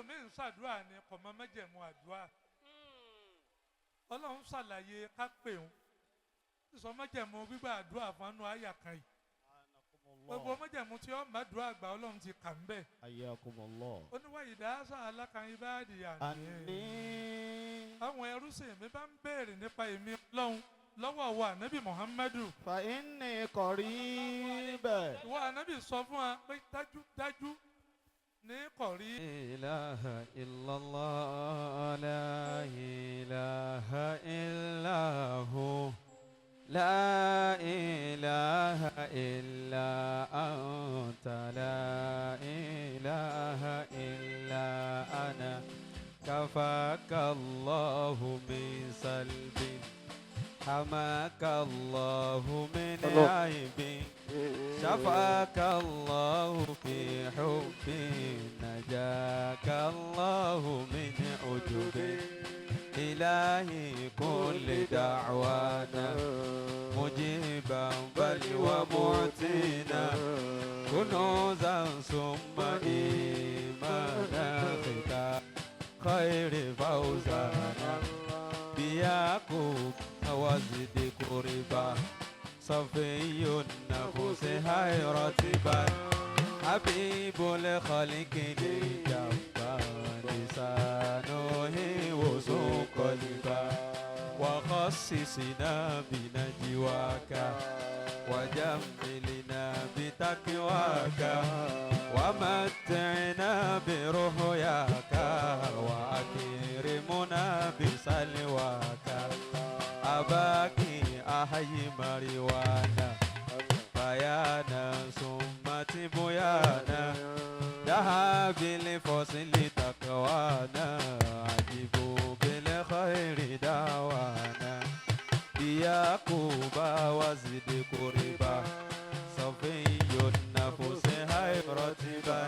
Ẹlòmíín ṣàdúrà ni kò mọ májẹ̀mú àdúrà. Ọlọ́run ṣàlàyé ká pè ń sọ májẹ̀mú gbígbà àdúrà fún anú àyà kan yìí. Gbogbo májẹ̀mú tí ó má àdúrà gbà, Ọlọ́run ti kà ń bẹ̀. Ayakumullah. Ó ní wáyé dáhà alákan ibáàdì àní. Àní. Àwọn ẹrúsìn mi bá ń béèrè nípa èmi Ọlọ́run lọ́wọ́ wa ànábì Muhammadu. Fa inni qarib. Ìwọ ànábì, sọ fún wa pé dájú dájú ní kọ̀rí. إله إلا الله، لا إله إلا هو، لا إله إلا أنت، لا إله إلا أنا. كفاك الله من سلب، حماك الله من عيب، شفاك الله في حب، نجاك الله من عجب. إلهي كل دعوانا مجيبا بل ومعتنا كنوزا ثم إيمانا، ختام خير فوزانا بيعقوب وزد قربا، صفي النفوس رتبا، حبيب الخلق لجبا، لسانه وسوق قلبا. وخصصنا بنجواك وجملنا بتقواك ومتعنا برؤياك وأكرمنا بسلواك. أباك أحي مريوانا بيانا ثم تبيانا، دها بالفصل تقوانا، عجبوا بالخير دعوانا بيعقوب وزد قربا، صفي النفس رتبا،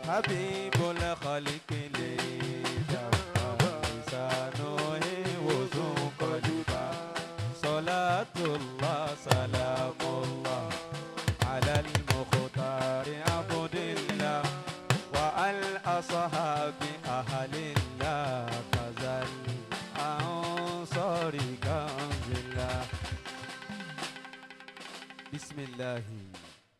حبيب الخلق لجبا، لسانه وزن قلبا. صلاة الله سلام الله على المختار عبد الله وعلى أصحاب أهل الله، كذا الأنصار كنز الله. بسم الله،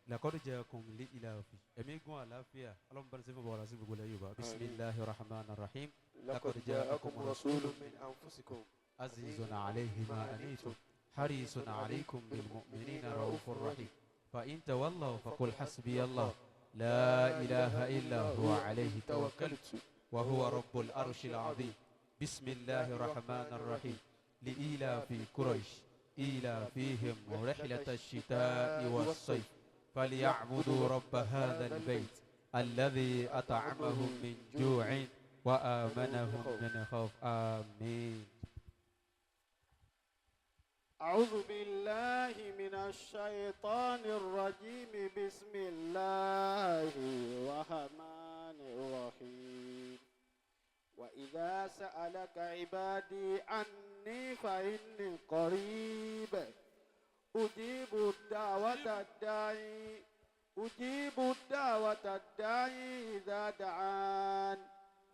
لقد جاءكم لإلاف ẹ̀mí gún àlàáfíà ọlọ́run sí fún bọ̀wọ̀lá sí gbogbo ilẹ̀ Yorùbá. بسم الله الرحمن الرحيم. لقد جاءكم رسول من أنفسكم عزيز عليه ما عنتم، حريص عليكم بالمؤمنين رؤوف رحيم. فإن تولوا فقل حسبي الله لا إله إلا هو، عليه توكلت وهو رب العرش العظيم. بسم الله الرحمن الرحيم. لإيلاف قريش، إيلافهم رحلة الشتاء والصيف، فليعبدوا رب هذا البيت الذي أطعمهم من جوع وآمنهم من خوف. آمين. أعوذ بالله من الشيطان الرجيم. بسم الله الرحمن الرحيم. وإذا سألك عبادي عني فإني قريب، أجيب الدعوة الداعي إذا دعان،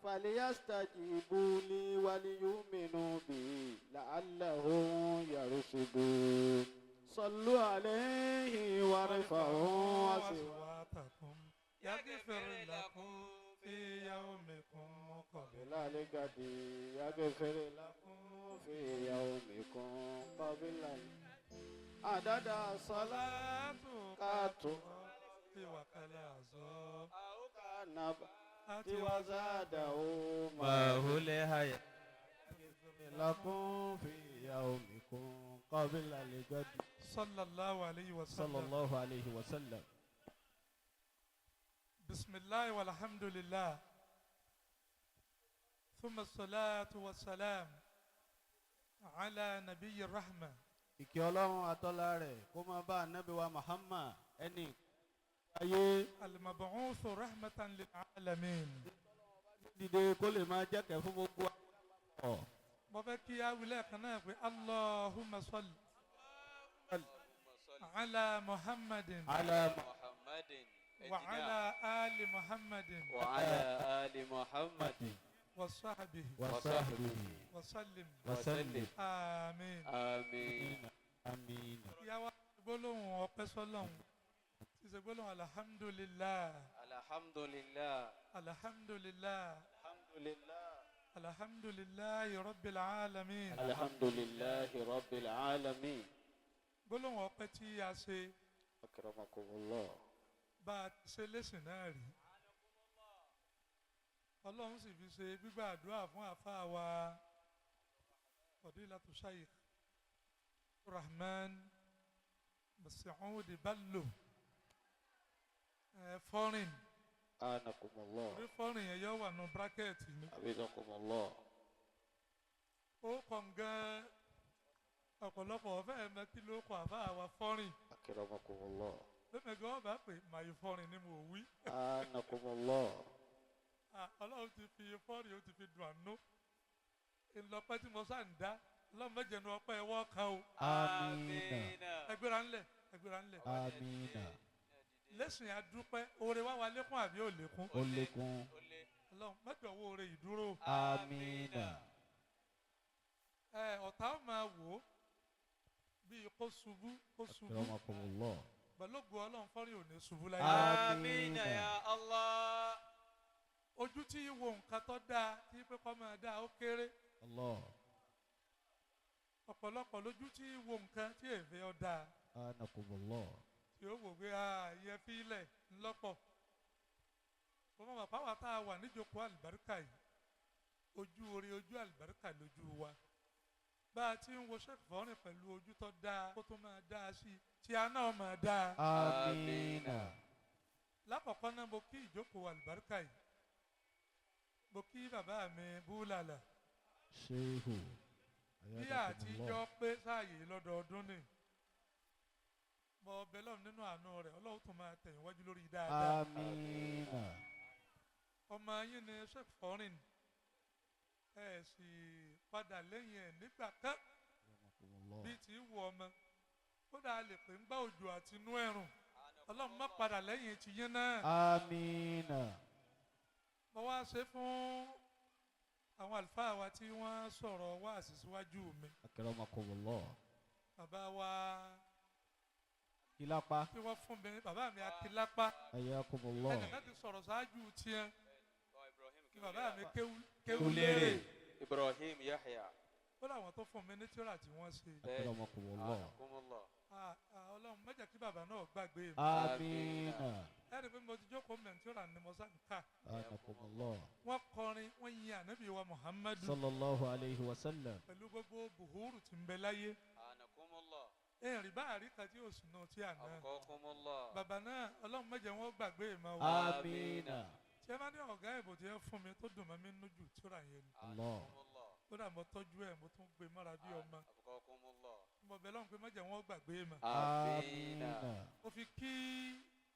فليستجيبوا لي وليؤمنوا بي لعلهم يرشدون. صلوا عليه وارفعوا أصواتكم يغفر لكم في يومكم قبل الغد، يغفر لكم في يومكم قبل عدد الصلاة صلاة وكالعظام أو كان وزاده ما هو لهي لكم في يومكم قبل الغد. صلى الله عليه وسلم. صلى الله عليه وسلم. بسم الله والحمد لله ثم الصلاة والسلام على نبي الرحمة. Ìkẹ́ Ọlọ́run àtọ́lá rẹ̀ kó máa bá ànábì wa Muhammad, ẹni ayé. المبعوث رحمة للعالمين. Dìde kó lè máa jẹ́kẹ̀ fún gbogbo ọ̀. Mo fẹ́ kí á wí lẹ́ẹ̀kan náà pé اللهم صل على محمد على محمد. وعلى آل محمد وعلى آل محمد وصحبه وصحبه وسلم وسلم. آمين. آمين. آمين. Ìyá wa, gbólóhùn ọpẹ́ sọ́lọ́hun ti ṣe gbólóhùn alhamdulillah. Alhamdulillah. Alhamdulillah. Alhamdulillah. Alhamdulillah rabbil alamin. Alhamdulillah rabbil alamin. Gbólóhùn ọpẹ́ tí a ṣe, Akramakumullah. bá a ti ṣe lẹ́sìn náà rí, Ọlọ́run sì fi ṣe gbígbà àdúrà fún àáfàá wa Fadilatu Shaykh Rahman Mas'ud Bello ẹ fọ́rìn. Anakumullah. Orí fọ́rìn yẹn yọ wà nù bracket ni. Abidakumullah. Ó kàn gan ọ̀pọ̀lọpọ̀ ọ̀fẹ́ ẹ̀ mẹ́kí ló kọ àáfàá wa fọ́rìn. Akramakumullah. Bẹ́ẹ̀ gan ọba pé màá fọ́rìn ni mo wí. Anakumullah. Ah, Ọlọ́run ti fi fọ́ọ̀rì, ó ti fi dùn àánú ìlọpẹ́ tí mo sá ń dá. Ọlọ́run méje nu ọpẹ́ ẹwọ́ kan o. آمين. Ẹgbẹ́ra ńlẹ̀, ẹgbẹ́ra ńlẹ̀. آمين. Lẹ́sìn adúpẹ́ oore wá wa lékún àbí ò lékún? Ó lékún. Ọlọ́run mẹ́jọ owó oore ìdúró. آمين. Ẹ ọ̀tá ó máa wò ó bíi kó ṣubú, kó ṣubú. أكرمكم الله. Pẹ̀lú ògo Ọlọ́run, fọ́ọ̀rì ò ní ṣubú láyé. Amina ya Allah. Ojú tí wo nǹkan tó dáa tí pé kọ́ máa dáa ó kéré. الله. Ọ̀pọ̀lọpọ̀ lójú tí wo nǹkan tí èèfẹ́ ọ dáa أنكم الله. tí ó wò pé ìyẹn fílẹ̀ ńlọ́pọ̀. Mo mọ̀ bàbá wa tá a wà níjókòó àlùbáríkà yìí, ojú orí ojú àlùbáríkà lójú wa, bá a ti ń wo Sheikh Fọ́nrin pẹ̀lú ojú tó dáa kó tó máa dáa sí i tí a náà máa dáa. آمين. Lákọ̀ọ́kọ́ náà, mo kí ìjókòó àlùbáríkà yìí, mo kí bàbá mi búlàlà. شيخ. Bí àtijọ́ pé sáàyè lọ́dọọdún ni mo bẹ lọ́run nínú àánú rẹ̀, Ọlọ́run tún máa tẹ̀yìn wájú lórí dáadáa. آمين. Ọmọ yín ni Sheikh Fọ́nrin, ẹ sì padà lẹ́yìn ẹ̀ nígbà kan. أكرمكم الله. Bí ti wù ọmọ kódà a lè pè ń gbá òjò àti inú ẹ̀rùn, Ọlọ́run má padà lẹ́yìn tiyín náà. آمين. Mo wá ṣe fún àwọn àlùfáà wa tí wọ́n sọ̀rọ̀ wá síwájú mi. أكرمكم الله. Bàbá wa Kílápá. tí wọ́n fún mi, bàbá mi Akílápá. حياكم الله. Ẹnìkan ti sọ̀rọ̀ ṣáájú tiẹ̀ kí bàbá mi Kéwúlérè. Kéwúlérè. Ibrahim Yahya. Ó láwọn tó fún mi ní tíra tí wọ́n ṣe. أكرمكم الله. Anakumullah. Ah, ah, Ọlọ́run má jẹ́ kí bàbá náà gbàgbé mi. آمين. Ẹ̀rí pé mo ti jókòó mẹ́rin, tíra ni mo sá ń kà. أنكم الله. Wọ́n kọrin, wọ́n yin ànábì wa Muhammadu صلى الله عليه وسلم. pẹ̀lú gbogbo buhuru tí ń bẹ láyé. Anakumullah. Ẹ̀rìn bá àríkà tí yóò sùn náà tí àná. Abqakumullah. Bàbá náà, Ọlọ́run má jẹ́ wọ́n gbàgbé mi o. آمين. Tí ẹ bá ní ọ̀gá ìbò tí ẹ fún mi tó dùn mọ́ mi nínú jù, tíra yẹn ni. Allah. Anakumullah. Kódà mo tọ́jú ẹ̀, mo tún gbé mọ́ra bí ọmọ. Abqakumullah. Mo bẹ̀ lọ́run pé má jẹ́ wọ́n gbàgbé mi. Amina. Mo fi kí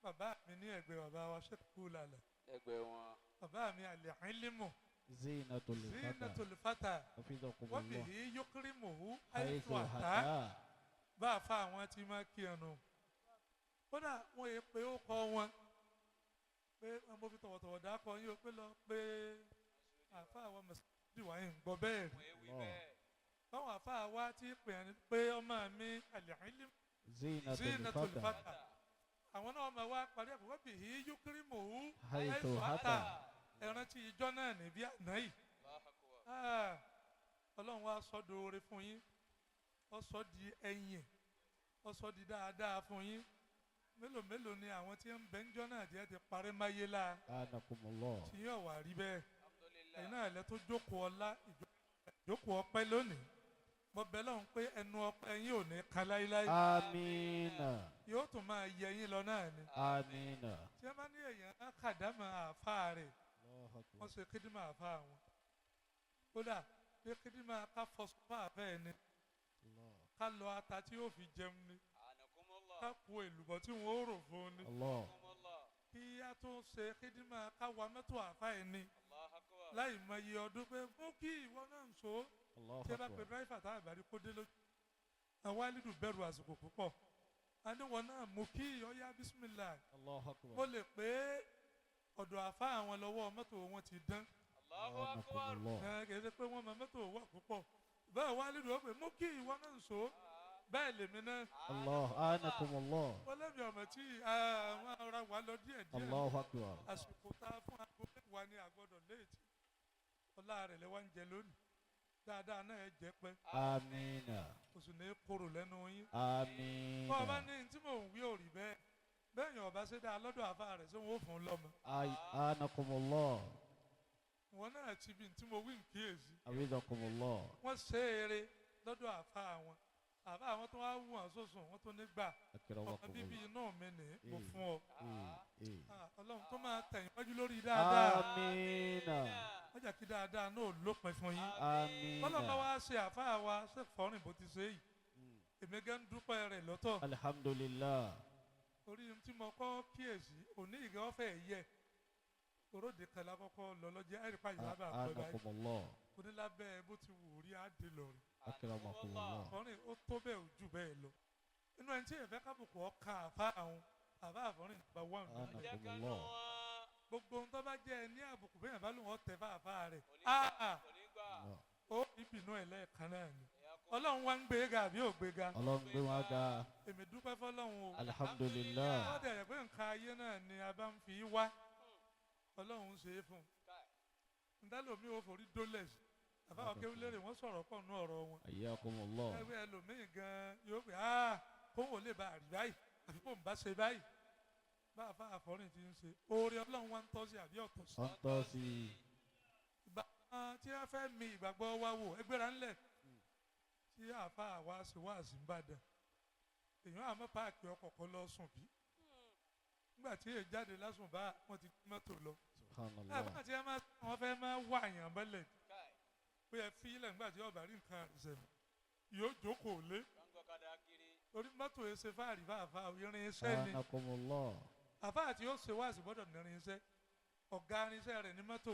bàbá mi ní ẹ̀gbẹ́ bàbá wa Sheikh Búlàlà. Ẹgbẹ́ wọn. Bàbá mi Al-Ilmu زينة الفتى. Zinatul Fata. حفظكم Wọ́n الله. bihi yukrimuhu حيث haythu ata. أتى. Bá a fa àwọn tí máa kí ẹnu. Kódà wọ́n yẹ pé ó kọ́ wọn pé mo fi tọ̀wọ̀tọ̀wọ̀ dákọ̀ yín o pé lọ pé àfa àwọn mọ̀sídìí wáyé ń gbọ́ bẹ́ẹ̀ rí. الله. Báwọn àfa wa ti pè é pé ọmọ mi Al-Ilmu زينة Zinatul الفتى. Fata. Àwọn náà máa wá parí ẹ̀kọ́ wọ́n bihi yukrimuhu حيث haythu ata. أتى. Ẹran tí ìjọ náà níbí àná yìí. Ah, Ọlọ́run wá sọ dòore fún yín, ó sọ di ẹ̀yìn, ó sọ di dáadáa fún yín. Mélòó mélòó ni àwọn tí ń bẹ ńjọ́ náà jẹ́ ti parí máyé la أنكم الله. tí yóò wá rí bẹ́ẹ̀. Ẹ̀yin náà lẹ tó jókòó ọlá, ìjókòó ọpẹ́ lónìí. Mo bẹ̀ lọ́hùn pé ẹnu ọpẹ́ yín ò ní kan láíláí. آمين. Yóò tún máa yẹ yín lọ náà ni. آمين. Tí ẹ bá ní èèyàn kàdámà àáfàá rẹ̀, الله أكبر. wọ́n ṣe kídìmọ̀ àáfàá wọn. Kódà bí kídìmọ̀ ká fọṣọ fáàfẹ́ ẹni, الله. ká lọ ata tí yóò fi jẹun ni, ká po èlùbọ́ tí wọ́n ó rò fún un ni, الله. kí á tún ṣe kídìmọ̀ ká wa mọ́tò àáfàá ẹni láì mọ iye ọdún pé mú kí ìwọ náà ń so. الله Tí ẹ bá pe أكبر. dráìfà tá àbárí kó dé lójú, àwọn alídùn bẹ̀rù àsìkò púpọ̀. Àníwọ̀n náà mú kí ọyá bísímìlà. Allahu Mo akbar. lè pé ọ̀dọ̀ àfa àwọn lọ́wọ́ mọ́tò wọn ti dán. Allahu akbar. Anakumullah. Ẹ kì í ṣe pé wọ́n mọ mọ́tò wà púpọ̀. Bẹ́ẹ̀ wá lílu ó pé mú kí ìwọ náà ń so. Bẹ́ẹ̀ lèmi náà. Allah anakumullah. Wọ́n lẹ́bi ọ̀mọ̀ tí àwọn ará wa lọ díẹ̀ díẹ̀. Allahu akbar. Àsìkò tá a fún aago mẹ́wàá ni àgbọ̀dọ̀ léètì. Ọlá rẹ̀ lẹ wá ń jẹ lónìí. Dáadáa náà ẹ jẹ́ pẹ́. Amina. Kò sì ní korò lẹ́nu yín. Bọ́ ọ bá Amina. ní tí mò ń wí òrì bẹ́ẹ̀. Bẹ́ẹ̀ yàn ọba ṣe dáa lọ́dọ̀ àfa rẹ̀ ṣé wọ́n ó fún un lọ́mọ. Ay anakumullah. Ìwọ náà ti bí tí mo wí ń kíyèsí. Awidakumullah. Wọ́n ṣe eré lọ́dọ̀ àfa àwọn. Àfa àwọn tó wá wù wọ́n sọ̀sùn wọ́n tó nígbà. Ọmọ bíbí Akramakumullah. inú mi ní mo fún ọ. Ọlọ́run tó máa tẹ̀yìn wájú lórí dáadáa. Amina. Wọ́n jà kí dáadáa náà lópin fún yín. Bọ́lá bá Amina. wá ṣe àfa wa ṣe fọ́rìn bó ti ṣe yìí. Èmi gẹ́ ń dúpẹ́ rẹ̀ lọ́tọ̀. Alhamdulillah. Orí tí mo kọ́ kíyèsí òní ìgẹ́ ọ̀fẹ́ yẹ. Oróde kan lákọ́kọ́ lọ lọ́jọ́ àìrípa yìí lábẹ́ àpẹ báyìí. Anakumullah. Onílábẹ́ bó ti wù rí àdé lọ rí. Akramakumullah. Fọ́rìn ó tó bẹ́ẹ̀ ò jù bẹ́ẹ̀ lọ. Inú ẹni tí èèfẹ́ kábùkù ọkà àfa àwọn àfa àfọ́rìn bá wà nù. Anakumullah. Gbogbo ohun tó bá jẹ́ ẹ ní àbùkù bẹ́ẹ̀ bá lóun ọ̀tẹ̀ fáfá rẹ̀. Ah! Allah. Ó ìbínú ẹ̀ lẹ́ẹ̀kan náà ni. Ọlọ́run wá ń gbé ga àbí ò gbé ga. Ọlọ́run gbé wa ga. Èmi dúpẹ́ fọlọ́run o. Alhamdulillah. Wọ́n dẹ̀ pé nǹkan ayé náà ni a bá ń fi wá. Ọlọ́run ṣe é fún un. Ntálòmí ò forí dólẹ̀ sí. Àbáwọ̀ kéwúlérè wọ́n sọ̀rọ̀ pọ̀ nú ọ̀rọ̀ wọn. Ayyakumullah. Ẹgbẹ́ ẹlòmíì gan-an yóò pé áá kóun ò lè bá àrí báyìí àfi kóun bá ṣe báyìí. Bá a fa àfọ́rìn ti ń ṣe. Oore Ọlọ́run wá ń tọ́ sí àbí ọ̀tọ̀ sí. Ọ̀ntọ́ sí i. Ìgbà tí a fẹ́ mi ìgbàgbọ́ wa wò ẹgbẹ́ra ńlẹ̀ tí àfa àwa ṣe wá sí Ìbàdàn. Èèyàn àmọ́ páàkì ọkọ̀ kan lọ sùn bí. Nígbà tí èèyàn jáde lásùn bá wọn ti gbé mọ́tò lọ. Subhanallah. Àbá tí wọ́n fẹ́ máa wá àyàn mọ́lẹ̀ pé ẹ fi ilẹ̀ nígbà tí ọba rí nǹkan ìṣẹ̀mí yóò jókòó lé torí mọ́tò yẹn ṣe fáàrí fáàfáà irin iṣẹ́ ni Anakumullah. àfáà tí ó ṣe wáàsí gbọ́dọ̀ ní irin iṣẹ́ ọ̀gá irinṣẹ́ rẹ̀ ní mọ́tò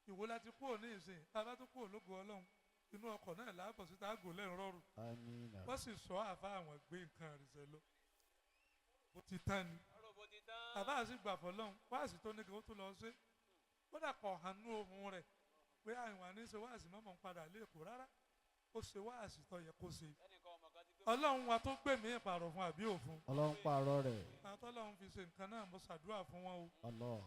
ìwò láti kúrò ní ìsìn bàbá tó kúrò lógo Ọlọ́run inú ọkọ̀ náà láàbọ̀ síta àgò lẹ́rìn rọrùn Amina. wọ́n sì sọ àfáà àwọn gbé nǹkan ìṣẹ̀ lọ bó ti tán ni àbá sì gbà fọlọ́run wáàsí tó ní kí wọ́n tó lọ ṣe kódà kọ̀ hànú ohun rẹ̀ pé àìwọ̀n ní ṣe wáàsí mọ́mọ́ ń padà lẹ́kọ̀ọ́ rárá ó ṣe wáàsí tó yẹ kó ṣe Ọlọ́run wa tó gbè mí ìpààrọ̀ fún àbí òfun Ọlọ́run pààrọ̀ rẹ̀. àtọ́lọ́run fi ṣe nǹkan náà mo ṣàdúrà fún wọn o Allah.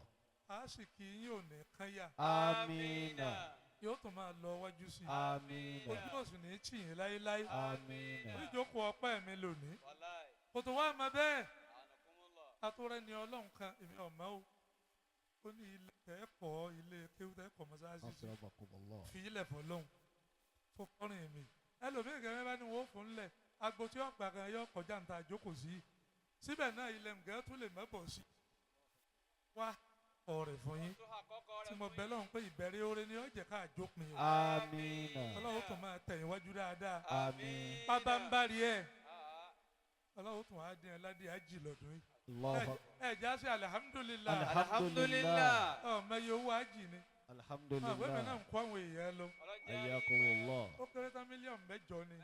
a sì kí yín ò ní kán yà Amina. yóò tún máa lọ wájú sí i Amina. ojú òsì ní tì yín láéláé Amina. oníjókòó ọpẹ́ mi lónìí kò tó wá mọ bẹ́ẹ̀ atúrẹ́ ni Ọlọ́run kan èmi ọ̀mọ́ o ó ní ilé tẹ́ẹ̀kọ́ ilé kéwú tẹ́ẹ̀kọ́ mọ́sáàsì sí Akramakumullah. fi ilẹ̀ fọlọ́hún fún fọ́nrìn mi ẹlòmíì kẹrin bá ní wọ́n fún lẹ̀ agbo tí wọ́n gbà kan yọ kọjá níta jókòó sí síbẹ̀ náà ilẹ̀ nǹkan tún lè mẹ́bọ̀ sí wá ọ̀rẹ́ fún yín tí mo bẹ̀ lọ́hùn pé ìbẹ̀rẹ̀ oore ni ó jẹ́ ká jópin o Amina. Ọlọ́run tó máa tẹ̀yìn wájú dáadáa Amin. pábánbárí ẹ̀ Ọlọ́run tó wá dín ẹ ládé ájì lọ́dún yìí Allahu ẹ já sí alihamudulilayi Alhamdulillah. ọmọ iye owó ájì ni àwọn ẹgbẹ́ náà Alhamdulillah. ń kó àwọn èèyàn lọ Ayyakumullah. ó kéré tán mílíọ̀nù mẹ́jọ ni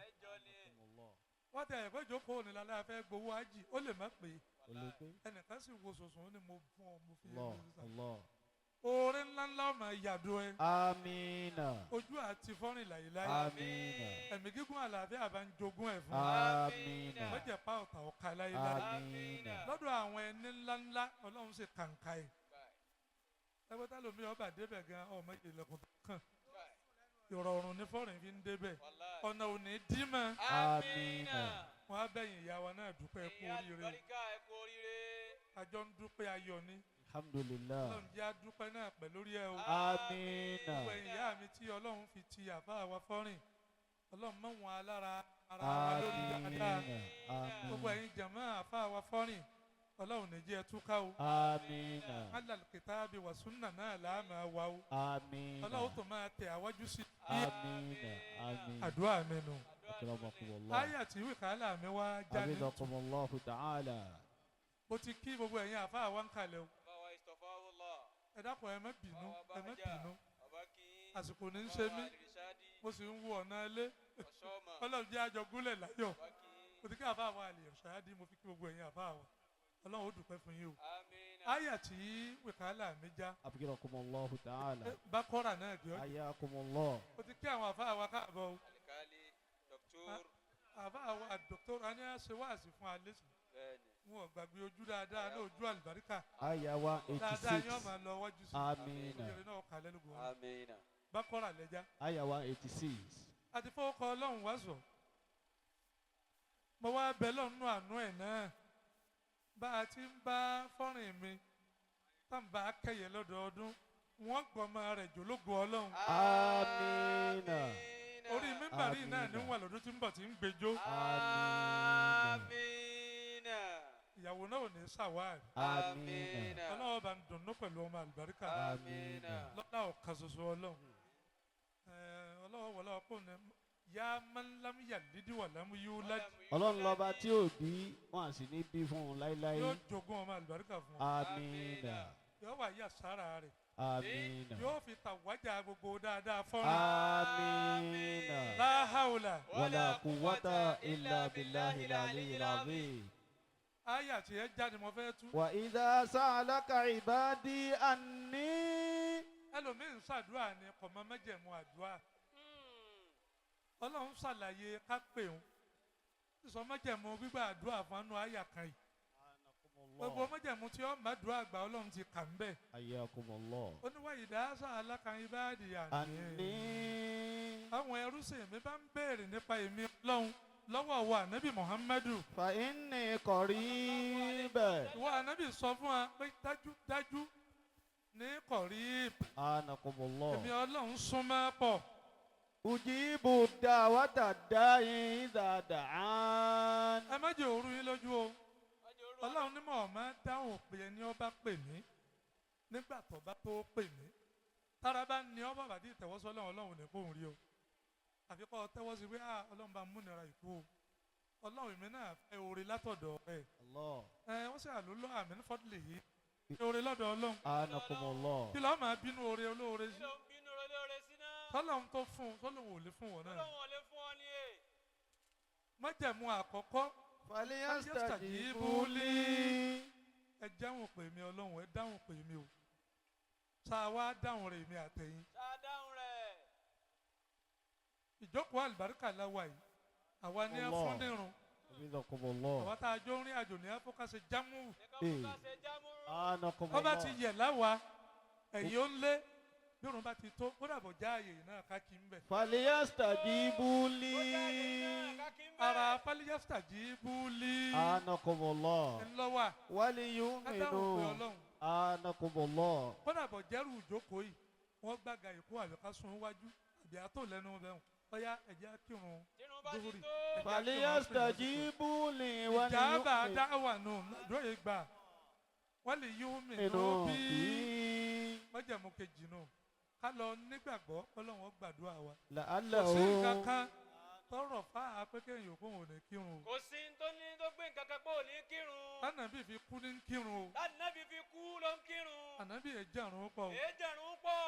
wọ́n tẹ ẹ̀kọ́ ìjókòó ní lálẹ́ afẹ́ gbowó ájì ó lè má pè é Olùgbé. ẹnìkan sì wo sòsùn ó ní mo fún ọ mo fi Allah. yé mi sísá Allah. oore ńláńlá ọmọ ìyàdó ẹ Amina. ojú àti fọ́nrìn láyéláyé Amina. ẹ̀mí gígùn àlàáfíà bá ń jogún ẹ̀ fún Amina. wọ́n jẹ́ pa ọ̀tà ọ̀ka láyéláyé Amina. lọ́dọ̀ àwọn ẹni ńláńlá Ọlọ́run ṣe kàǹkà ẹ̀ ẹgbẹ́ tá lómi ọba débẹ̀ gan ọmọ ìlẹ̀kùn tó kàn ìrọ̀rùn ní fọ́nrìn fi ń débẹ̀ ọ̀nà ò ní dí mọ́ Amina. wọn á bẹ̀yìn ìyá wa náà dúpẹ́ kú oríire àjọ ń dúpẹ́ ayọ̀ ni Alhamdulillah. Ọlọ́run jẹ́ àdúpẹ́ náà pẹ̀ lórí ẹ o Amina. gbogbo ẹ̀yin ìyá mi tí Ọlọ́run fi ti àfáà wa fọ́rìn Ọlọ́run mọ̀ wọn alára ara wa lórí dáadáa Amina. gbogbo Amin. ẹ̀yin jàmáà àfáà wa fọ́rìn Ọlọ́run ní jẹ́ ẹ túká o Amina. alal kitabi wa sunna náà là á máa wá o Amina. Ọlọ́run tó máa tẹ̀ àwájú sí i Amina. Amin. àdúrà mi nù Akramakumullah. áyà tí wíkàálà mi wá jáde Hafizakumullahu ta'ala. mo ti kí gbogbo ẹ̀yin àfáà wa ń kalẹ̀ o ẹ dákun ẹ má bínú ẹ má bínú àsìkò ní í ṣe mí mo sì ń wo ọ̀nà ilé Ọlọ́run jẹ́ àjọ gúnlẹ̀ láyọ̀ Mo ti kí àfa wa àlè ṣáàdì, mo fi kí gbogbo ẹ̀yin àfa wa. Ọlọ́run ó dúpẹ́ fún yín o. Amina. Àyà tí wìkálà mi já. Afikrakumullahu ta'ala. Bákọ́rà náà gbé ọjọ́. Ayakumullah. Mo ti kí àwọn àfa wa káàbọ̀ o. Alikali Dr. Àfa wa dọ́kítọ́rù a ní a ṣe wáàsí fún alẹ́ sùn. Bẹ́ẹ̀ni. Wọn ò gbàgbé ojú dáadáa náà, ojú àlùbáríkà. Aya Dáadáa yóò 186. máa lọ wájú sí. Amina. Ìjọba náà kà lẹ́nu gbòòrò. Amina. Bákọ́rà lẹ́jà. Aya 186. Àti fọwọ́kọ Ọlọ́run wá sọ. Mo wá bẹ lọ́nù àánú ẹ̀ náà. Bá a ti ń bá fọ́nrìn mi, tá n bá a kẹyẹ lọ́dọọdún, wọ́n gbọ́mọ rẹ̀ jòlógo Ọlọ́run. Amina. Orí mímbàrí náà ní Amina. wà lọ́dún tí ń bọ̀ tí ń gbẹjọ́. Amina. Ìyàwó náà ò ní ṣàwárí. Amina. Ọlọ́run bá ń dunnú pẹ̀lú ọmọ àlùbáríkà. Amina. Lọ́lá ọ̀kan ṣoṣo Ọlọ́run. Ọlọ́run wọlé ọkọ ní yá man lam yalid wa lam yulad. Ọlọ́run lọ́ba tí ò bí wọn à sì ní bí fún un láíláí. Yóò jogún ọmọ àlùbáríkà fún ọ. Amina. Yóò wá yà sára rẹ̀. Amina. Yóò fi tàwájà gbogbo dáadáa fọ́nrán. Amina. La hawla. Wala quwwata illa billahi al-aliyyil azim. Àyà tí ẹ jáde mo fẹ́ tú. Wa idha sa'alaka ibadi anni. Ẹlòmíín ṣàdúrà ni kò mọ májẹ̀mú àdúrà. Ọlọ́run ṣàlàyé ká pè ń. Sísọ májẹ̀mú gbígbà àdúrà fún anú àyà kan yìí. Gbogbo májẹ̀mú tí ó màdúrà àgbà Ọlọ́run ti kà ń bẹ̀. Hayyakumullah. Ó ní wa idha sa'alaka ibadi anni. Anni. Àwọn ẹrúsìn mi bá ń béèrè nípa èmi Ọlọ́run lọ́wọ́ wa ànábì Muhammadu. Fa inni qarib. Ìwọ ànábì sọ fún wa pé dájúdájú ní kọ̀rí Anakumullah. èmi Ọlọ́run súnmọ́ pọ̀. Ujibu da'wata da'i idha da'an. Ẹ má jẹ́ òru yín lójú o. Ọlọ́run ní mọ̀ ọ́ máa dáhùn pé ẹni ọba pè mí nígbà tó bá tó pè mí. Tára bá ní ọ bàbá tí ìtẹ̀wọ́sọ Ọlọ́run, Ọlọ́run ní kóhùn rí o. Àfi kọ́ ọ tẹ́wọ́ sí pé Ọlọ́run bá múnira ìkú o. Ọlọ́run èmi náà fẹ́ oore látọ̀dọ̀ rẹ̀. Allah. Ẹ wọ́n sì àlólọ́ àmì ní fọ́dúlì yìí. Oore lọ́dọ̀ Ọlọ́run. Anakumullah. Kí lọ́ọ́ máa bínú oore olóore sí? Kí ló ń bínú olóore sí náà? Tọ́lọ́run tó fún un, tọ́lọ́run ò lè fún wọn náà. Ọlọ́run ò lè fún ọ ní è. Májẹ̀mú àkọ́kọ́. Falyastajibu li. Ẹ dáhùn pè mí Ọlọ́run, ẹ dáhùn pè mí o. Ṣá wá dáhùn rẹ̀ mi àtẹ̀yìn. Ṣá dáhùn rẹ̀. Ìjókòó àlùbáríkà la wà yìí. Àwa ní ẹ fún nírun. Hafizakumullah. Àwa tá a jọ ń rìn àjò ní ẹ fún ká ṣe jámù. Nìkan fún ká ṣe jámù. Anakumullah. Ọba ti yẹ̀ láwa, ẹ̀yìn ó ń lé. Bí òrùn bá ti tó, kó dàbọ̀ já àyè náà ká kí n bẹ̀. Falyastajibu li. Ara falyastajibu li. Anakumullah. Ńlọ́wà. Ká dáhùn pé Waliyu'minu. Ọlọ́run. Anakumullah. Kó dàbọ̀ jẹ́rù ìjókòó yìí. Wọ́n gbàgà ìkó àbí ká sún wájú àbí àtò lẹ́nu bẹ́ẹ̀. Ọ̀yá ẹ̀jẹ̀ á kírun Tínú bá ti dúhùrì. tó. Falyastajibu li Ìjàmbá waliyu'minu. dáwà nù lóye gbà. Wọ́n lè yí omi nù bí bí. májẹ̀mú kejì nù. Ká lọ nígbàgbọ́ Ọlọ́run ó gbàdúrà wa. Kò sí La'allahu. nǹkan kan tọrọ fáa pé kéèyàn òkú òun ò ní kírun o. Kò sí tó ní tó gbé nǹkan kan pé ò ní kírun. Ànábì fi kú ní kírun o. Ànábì fi kú ló ń kírun. Ànábì ẹ̀jẹ̀rún pọ̀ o. Èéjẹ̀rún pọ̀.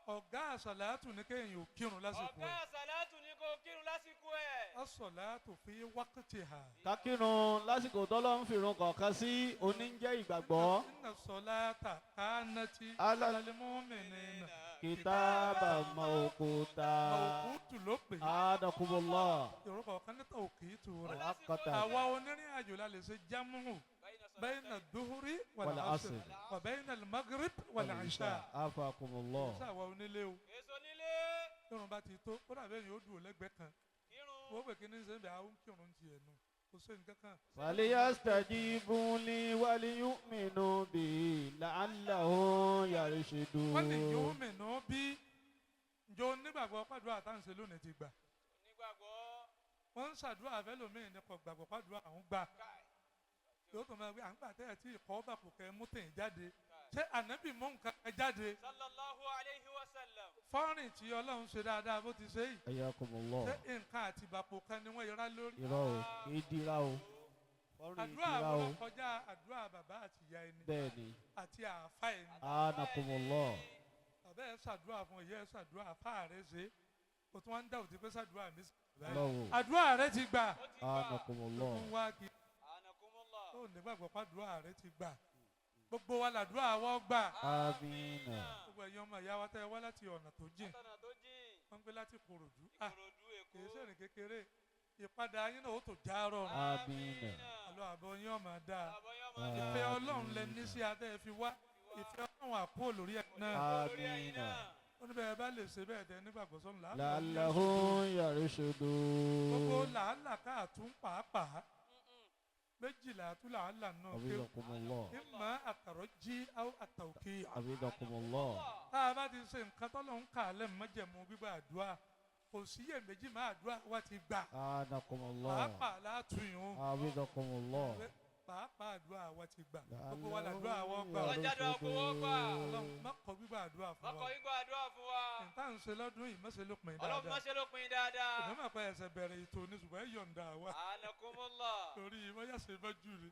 Ọ̀gá àsàlátù ní kéèyàn ò kírun lásìkò Ọ̀gá ẹ̀. àsàlátù ní kó kírun lásìkò ẹ̀. Àsàlátù fi wákìtì hà. Kákírun lásìkò tọ́lọ́ ń fìrun kọ̀ọ̀kan sí oníjẹ́ ìgbàgbọ́. Inna salata kanati Ala- alal mu'minina. Kitaba mawquta. Mawqutu ló pè é. Anakumullah. Ìrun kọ̀ọ̀kan ní tawqitu rẹ̀. Muaqqatan. Àwa onírìn àjò la lè ṣe jámù. Bayna duhuri wal Wal asr. asr. Wa bayna al-maghrib wal isha. Afakumullah. Ṣé àwa onílé o? Èso nílé. Kírun bá ti tó, kódà bẹ́ẹ̀ yóò dùn lẹ́gbẹ̀ẹ́ kan. Kírun. Wọ́n pè kí ní sẹ́ńbẹ̀ àwọn kírun ti ẹ̀ nù. Kò sí nǹkan kan. Falyastajibu li waliyu'minu bi la'allahum yarshudun. Wọ́n lè yóò mìíràn bí ǹjọ́ onígbàgbọ́ pàdúrà tá à ń ṣe lónìí ti gbà. Onígbàgbọ́. Wọ́n ń ṣàdúrà fẹ́lòmíì ní kò gbàgbọ́ pàdúrà àwọn gbà. Yóò tó máa gbé à ń gbà tẹ́lẹ̀ tí ìkọ́ bàpò kẹ́ mú tèyí jáde. Ṣé ànábì mú nǹkan kan jáde? Sallallahu alayhi wa sallam. Fọ́nrìn tí Ọlọ́run ṣe dáadáa bó ti ṣe yìí. Hayyakumullah. Ṣé nǹkan àti bàpò kan ni wọ́n yọra lórí? Irọ́ o, kì í dira o. Fọ́nrán Àdúrà ìdíra wo o. ló kọjá àdúrà bàbá àti ìyá ẹni Bẹ́ẹ̀ni. àti àáfà ẹni? Anakumullah. Bàbá ẹ ṣàdúrà fún ìyá ẹ ṣàdúrà àáfà rẹ ṣe. O tún wá ń dá òtí pé sàdúrà mi Lọ́wọ́. àdúrà rẹ ti gbà. Ó ti gbà. Anakumullah. Tó ń wá kí. Anakumullah. Tó nígbàgbọ́ pàdúrà rẹ ti gbà. Gbogbo wa làdúrà wọ́n gbà. Amina. Gbogbo ẹ̀yin ọmọ ìyá wa tẹ́ ẹ wá láti ọ̀nà tó jìn. Látọ̀nà tó jìn. Wọ́n ń gbé láti Ìkòròdú. Ìkòròdú Èkó. Kì í ṣèrìn kékeré. Ìpadà yín náà ó tó já rọrùn. Amina. Àlọ́ àbọ̀ yín ọmọ dáa. Àbọ̀ yín ọmọ dáa. Ìfẹ́ Ọlọ́run lẹ ní sí adé ẹ fi wá. Ìfẹ́ Ọlọ́run àpò lórí ẹ̀ náà. Amina. Ó ní bẹ́ẹ̀ bá lè ṣe bẹ́ẹ̀ tẹ nígbàgbọ́ sọ́nù làálàá. La'allahum yarshudun. Gbogbo làálàá káàtún pàápàá. Méjìlá tún làálàá náà ké. Abidakumullah. Ìmọ̀ àtàrọ̀ jí àtàwùkì. Abidakumullah. Tá a bá ti ṣe nǹkan tọ́lọ̀ ń kà lẹ́ mọ́jẹ̀mú gbígbà àdúrà. Kò síyèméjì máa àdúrà wa ti gbà. Anakumullah. Pàápàá látúnyún. Abidakumullah. Pàápàá àdúrà wa ti gbà. Gbogbo wa làdúrà wọ́n gbà. Ọlọ́run jádùá kó wọ́n gbà. Ọlọ́run má kọ̀ gbígbà àdúrà fún Má kọ̀ wa. gbígbà àdúrà fún wa. Nta ń ṣe lọ́dún yìí má ṣe lópin Ọlọ́run má dáadáa. ṣe lópin dáadáa. Èmi máa pa ẹsẹ̀ bẹ̀rẹ̀ ètò ní ṣùgbọ́n ẹ yọ̀ǹda wa. Anakumullah. Torí wọ́n yà ṣe mọ́jú ni.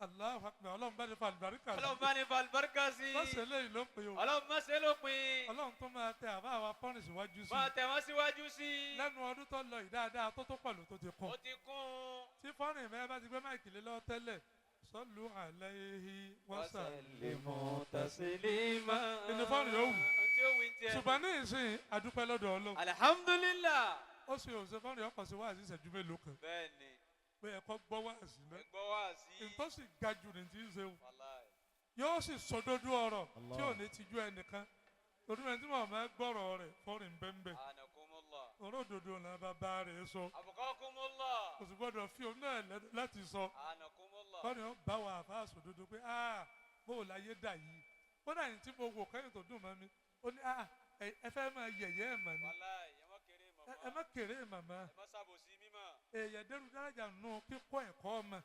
Allahu Akbar. Ọlọ́run bá ní fa àlùbáríkà sí. Ọlọ́run bá ní fa àlùbáríkà sí. Má ṣe léyìí lópin o. Ọlọ́run má ṣe lópin. Ọlọ́run tó máa tẹ àbá wa pọ́nrìn síwájú sí. Máa tẹ̀ wọ́n síwájú sí. Lẹ́nu ọdún tó lọ yìí dáadáa tó tó pọ̀lú tó ti kún. Ó ti kún. Tí fọ́nrìn mẹ́rin bá ti gbé máìkì lé lọ́wọ́ tẹ́lẹ̀ sọ́lù alayhi wa sallimu taslima. Inú fọ́nrìn yóò wù. Ohun tí ó wí ń tiẹ̀. Ṣùgbọ́n ní ìsìn àdúpẹ́ lọ́dọ̀ Ọlọ́run. Alhamdulillah. Ó sì ò ṣe fọ́nrìn ọkọ̀ sí wáàsí ìṣẹ́jú mélòó kan. Bẹ́ẹ̀ni. Pé ẹ̀kọ́ gbọ́ wáàsí náà. Ẹ gbọ́ wáàsí. Ìtọ́sí ga jù ní ti ń ṣe o. Wàláì. Yóò sì sọdọdú ọ̀rọ̀ tí ò ní tijú ẹnìkan. Torí ẹni tí mo máa gbọ́rọ̀ rẹ̀ fọ́nrìn bẹ́ńbẹ́. Anakumullah. Ọ̀rọ̀ òdodo náà bàbá rẹ̀ sọ. Abukakumullah. Kò sì gbọ́dọ̀ fi òun náà lẹ́nu láti sọ. Anakumullah. Fọ́nrìn ó bá wa àfa sòdodo pé bó o láyé dà yìí. Kódà ní tí mo wò kẹ́yìn tó dùn mọ́ mi. Ó ní ẹ fẹ́ máa yẹ̀yẹ́ ẹ̀ mọ̀ ni. Wàláì, ẹ má kéré màmá. Ẹ má kéré màmá. Ẹ má ṣàbòsí mímọ̀. Èèyàn dẹ́rù dárájà nù kíkọ́ ẹ̀kọ́ ọmọ.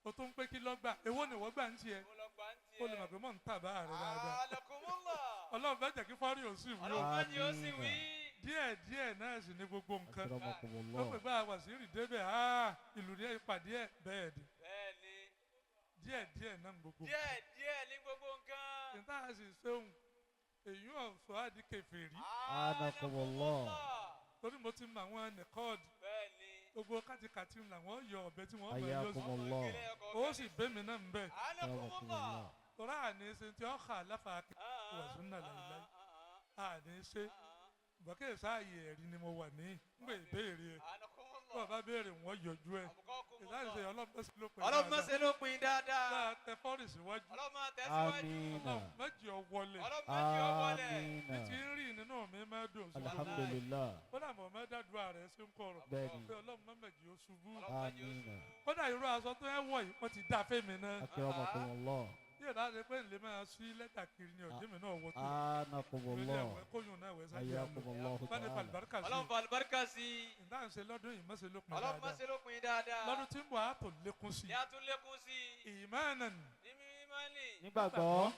O tó ń pé kí lọ́gbà. Èwo ni ìwọ gbà ń tiẹ̀? Mo lọ gbà ń tiẹ̀. O lè mọ̀ pé mọ̀ ń tàbá rẹ̀ dáadáa. Anakumullah. Ọlọ́run bá jẹ́ kí fọ́rí ò sì wí o. Ọlọ́run bá jẹ́ ó sì wí. Díẹ̀ díẹ̀ náà sì ní gbogbo nǹkan. Akramakumullah. Lọ́pọ̀ ìgbà wàsíìrì débẹ̀ ìlú ní ìpàdé ẹ̀ bẹ́ẹ̀ ni. Bẹ́ẹ̀ni. Díẹ̀ díẹ̀ náà ní gbogbo nǹkan. Díẹ̀ díẹ̀ ní gbogbo nǹkan. Ìta sì ṣeun èyí ọ̀sọ́ àdí kèfèrí. Anakumullah. Torí mo ti mọ àwọn nìkọ́ọ̀dù. Bẹ́ẹ̀ni. Gbogbo kátikàti làwọn yọ ọ̀bẹ tí wọ́n mọ̀ ẹ́ yọ sí. Ayakumullah. Ó sì bẹ́ mi náà ń bẹ̀. Anakumullah. Tọ́lá àní ṣe tí ó kà láfa wàsúnà láìláì. Àní ṣe. Bọ́kẹ́ sáàyè ẹ̀rí ni mo wà ní. Ń bè béèrè ẹ̀. Bí wọ́n bá béèrè wọ́n yọjú ẹ̀. Ìsáàyè ọlọ́mọ sí ló pin Ọlọ́run má ṣe lópin dáadáa. Máa tẹ fọ́ọ̀rì síwájú. Ọlọ́run máa tẹ̀síwájú. Amina. Ọlọ́run méjì ọ wọlé. Ọlọ́run má jẹ́ ó wọlé. Bí ti Amina. ń rí nínú mi máa dùn sí. Alhamdulillah. Kódà mọ̀ máa dàdúrà rẹ̀ sí ń kọ̀rọ̀. Bẹ́ẹ̀ni. Pé Ọlọ́run má méjì ó ṣubú. Ọlọ́run má jẹ́ ó Amina. ṣubú. Kódà irú aṣọ tó ẹ wọ̀ yìí wọ́n ti dá fẹ́mi náà. Akramakumullah. Bí ìbá ṣe pé ǹlẹ́ máa sí lẹ́tà kiri ni ọ̀dẹ́ mi náà wọ́ tó. Anakumullah. Kóyún náà wẹ̀ sáyé àná. Ayakumullah Bá ní ta'ala. falùbáríkà sí. Ọlọ́run fa àlùbáríkà sí. Ìdá ń ṣe lọ́dún yìí má ṣe lópin Ọlọ́run má dáadáa. ṣe lópin dáadáa. Lọ́dún tí ń bọ̀ á tó lékún sí. Ní a tún lékún sí. Ìmáànàn. Ní mímánì. Nígbàgbọ́.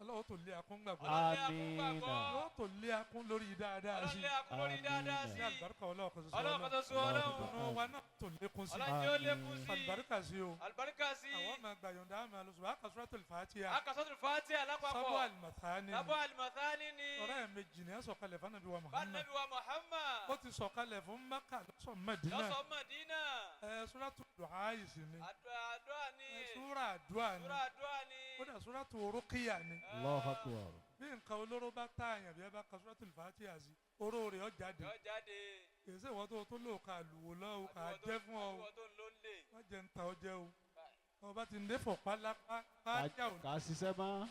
Ọlọ́run tó lé akún gbàgbọ́. Ọlọ́run lé akún gbàgbọ́. Amina. Yóò tó lé akún lórí dáadáa Ọlọ́run sí. lé akún lórí dáadáa sí. Ní àlùbáríkà Ọlọ́run kan ṣoṣo Ọlọ́run kan Ọlọ́run. ṣoṣo Ọlọ́run. Ìdùnnú wa náà tó lékún sí. Ọlọ́run jẹ́ ó lékún sí. Àlùbáríkà sí o. Àlùbáríkà sí. Àwọn máa gbàyọ̀ǹda àmà lọ́sùn. Àkà Suratul Fatiha. Akasọ́tù Fatiha lápapọ̀. Sábọ̀ àlùmọ̀tánì ni. Sábọ̀ àlùmọ̀tánì ni. Ọ̀rẹ́ ẹ̀ méjì ni ẹ sọ̀kalẹ̀ fún Ànábì wa Muhammad. Bá Ànábì wa Muhammad. Ó ti sọ̀kalẹ̀ fún Mẹ́kà lọ́sọ̀ Mẹ́dínà. Lọ́sọ̀ Mẹ́dínà. Ẹ Suratu Du'a yìí sì ni. Àdúrà ni. Ẹ súrà àdúrà ni. Súrà àdúrà ni. Kódà Suratu Ruqya ni. Allahu Akbar. Bí nǹkan olóró bá tààyàn bí ẹ bá ka Suratul Fatiha sí, oró rẹ̀ ó jáde. Yọ jáde. Kì í ṣe ìwọ tó lò ká lùwò lọ́wọ́ ká jẹ́ fún ọ. Àtiwọ́ tó ń lò ń lè. Má jẹ́ ń ta ọ jẹ́ o. Ọba ti ń dé fọ̀pá lápá kájà ò Kà á ṣiṣẹ́ mọ́.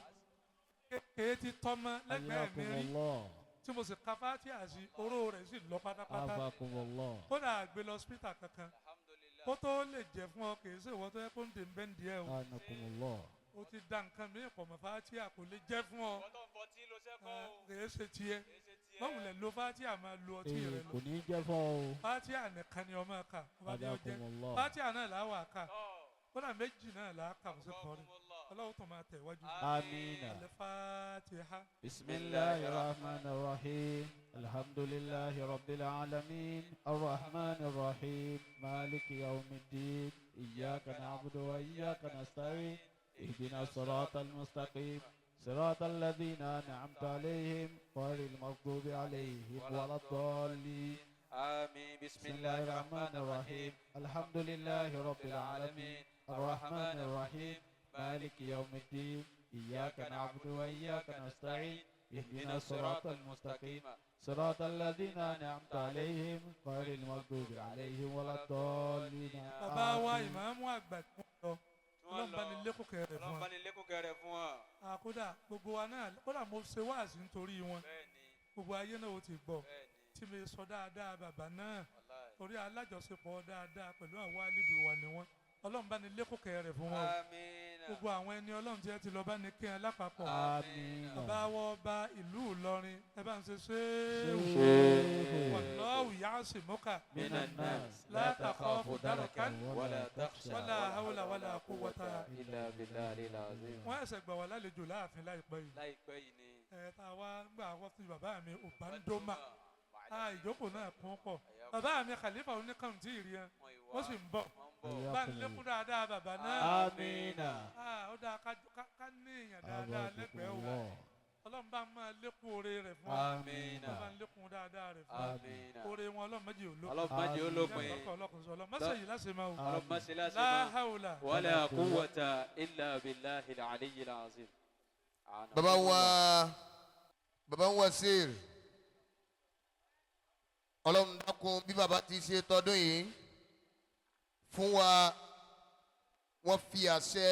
kékeré ti tọ́mọ lẹ́gbẹ̀ẹ́ mi rí. Ayakumullah. Tí mo sì ka Fatiha sí, oró rẹ̀ sì lọ pátápátá. Afakumullah. Kódà àgbẹ̀ lọ hospital kankan. Alhamdulillah. Kó tó lè jẹ́ fún ọ kì í ṣe ìwọ tó yẹ kó ń dè ń bẹ́ ń díẹ̀ o. Anakumullah. O ti da nǹkan mi pọ̀ mọ́ Fatiha kò lè jẹ́ fún ọ. Ìwọ tó ń fọtí ló sẹ́kọ̀ọ́ o. Kì í ṣe tiẹ̀. Kì í ṣe tiẹ̀. Báwo lẹ lo Fatiha máa lo ọtí rẹ Ee, lọ? kò ní jẹ́ fún ọ o. Fatiha nìkan ni ọmọ kà. Ọba ní ọjẹ́. Adakumullah. Fatiha náà là wà kà. Tọ́. Kódà méjì náà là á kà fún sẹ́kọ̀ọ́rì. Abukakumullah. Ọlọ́run tó máa tẹ̀ wájú. Amina. Al-Fatiha. Bismillahir Rahmanir Rahim. Alhamdulillahi Rabbil Alamin. Arrahmanir Rahim. Maliki Yawmiddin. Iyyaka na'budu wa iyyaka nasta'in. Ihdina siratal mustaqim. صراط الذين أنعمت عليهم غير المغضوب عليهم ولا الضالين. آمين. بسم بسم الله الرحمن الرحيم. الحمد لله رب العالمين الرحمن الرحيم مالك يوم الدين إياك نعبد وإياك نستعين اهدنا الصراط المستقيم صراط الذين أنعمت عليهم غير المغضوب عليهم ولا الضالين. Bàbá wa آمين. ìmáàmù àgbà tí wọ́n lọ, Tí wọ́n Ọlọ́run bá ní lọ. lékún kẹrẹ fún Ọlọ́run wa. bá ní lékún kẹrẹ fún wa. Ah, kódà gbogbo wa náà, kódà mo ṣe wáàsí nítorí wọn, Bẹ́ẹ̀ni. gbogbo ayé náà ó ti gbọ́ Bẹ́ẹ̀ni. tí mi sọ dáadáa bàbá náà, Wàláì. torí alájọṣepọ̀ dáadáa pẹ̀lú àwọn àlejò wa ni wọ́n. Ọlọ́run bá ní lékún kẹrẹ fún wọn o. Àmín. Gbogbo àwọn ẹni Ọlọ́run tí ẹ ti lọ bá ní kí ẹ lápapọ̀. آمين. Bàbá wọ ọba ìlú Ìlọrin, ẹ bá ń ṣe ṣéwù. شيخ Wallahu ya'simuka من الناس لا لا تخاف تخاف دركا دركا ولا تخشى ولا حول ولا قوة إلا بالله العلي العظيم. Wọ́n ẹ̀sẹ̀ gbà wá lálejò láàfin láìpẹ́ yìí. Láìpẹ́ yìí ni. Ẹ tá a wá gbà wọ́n fún bàbá mi Òbándómà, a ìjókòó náà kún pọ̀. Bàbá mi Khalifa oníkàntí ìrì ẹ, wọ́n sì ń bọ̀. Wọ́n ń bọ̀. Bá ń lékún dáadáa bàbá náà. آمين. Ah, ó dáa ká ní èèyàn dáadáa lẹ́gbẹ̀ẹ́ o. الله. Ọlọ́run bá máa lékún oore rẹ̀ fún wa. آمين. Ọlọ́run bá ń lékún dáadáa rẹ̀ fún wa. آمين. Oore wọn Ọlọ́run méjì ò lópin. Ọlọ́run má jẹ́ ó lópin. Ọlọ́run sọ Ọlọ́run má ṣe yìí láṣẹ máa o. Ọlọ́run má ṣe láṣẹ La mọ́. hawla. ولا قوة إلا بالله العلي العظيم. Baba wa, baba Wasir, Ọlọ́run dákun, bí baba ti ṣe tọdún yìí fún wa, wọ́n fi àṣẹ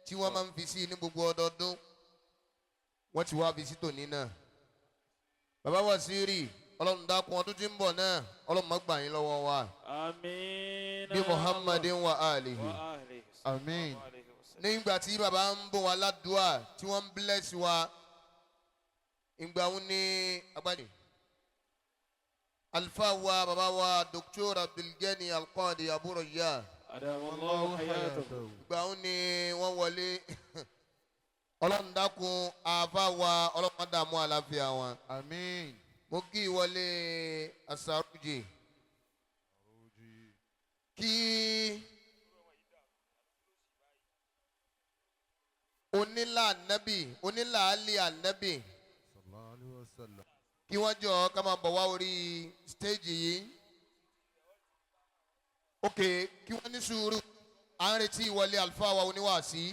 tí wọ́n máa ń fi sí ní gbogbo ọdọọdún, wọ́n ti wá fi sí tòní náà. Baba Wasiri, Ọlọ́run dákun, ọdún tí ń bọ̀ náà, Ọlọ́run má gbà yín lọ́wọ́ wa. Àmín. Bí Muhammadin wa alihi. Wa alihi. Àmín. Nígbà tí baba ń bọ̀ wá ládùúà tí wọ́n ń bless wa, ìgbà wọn ní agbájé alfa wa, baba wa Dr. Abdulgani Alqadi Abu Rayyan, أدام الله حياته. ìgbà wọn ní wọ́n wọlé. Ọlọ́run dákun, àfa wa, Ọlọ́run má dààmú àlàáfíà wọn. Àmín. Mo kí ìwọlé asarujì kí onílà ànábì, onílà àlì ànábì, Sallallahu alayhi wa sallam. Kí wọ́n jọ ká máa bọ̀ wá orí stéèjì yìí. Ok, kí wọ́n ní sùúrù, à ń retí ìwọlé àlùfáà wa oníwàásí.